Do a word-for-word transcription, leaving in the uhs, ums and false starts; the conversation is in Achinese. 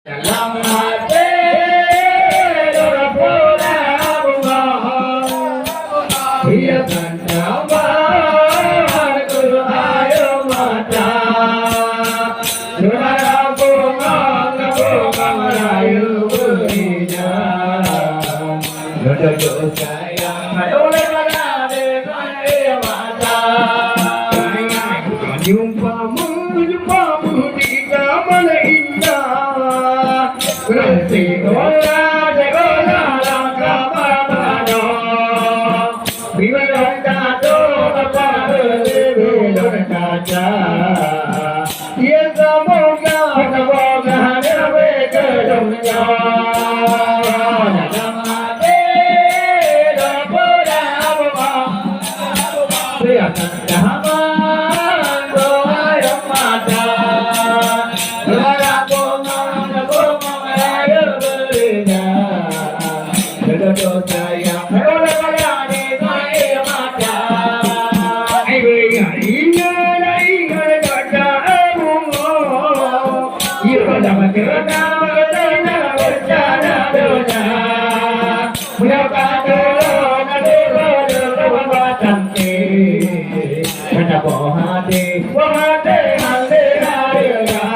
Dalam hati berpura bunga, hiasan tambahan air mata. Suara bunga, bunga merayu berinya. Duduk sayang, oleh pada dengan air mata. Jumpa, jumpa di taman indah. Bersikola, sekolah langkah pertama. Bilon tato, apa bilon kaca. Ya semoga, semoga hanya bagi dunia. Dalam hati, dalam pula apa? Biarkan damai, doa yang mata. Suara bunga, bunga merayu berinya. Jodoh sayang, oleh pada di air mata. Ai beuingat, ingat, ingat kata bunga. Iya, pada masyarakat, pada rencana donya. Punya kata, nanti pada rumah cantik. Kata buah hati, buah hati, hati, hati, hati.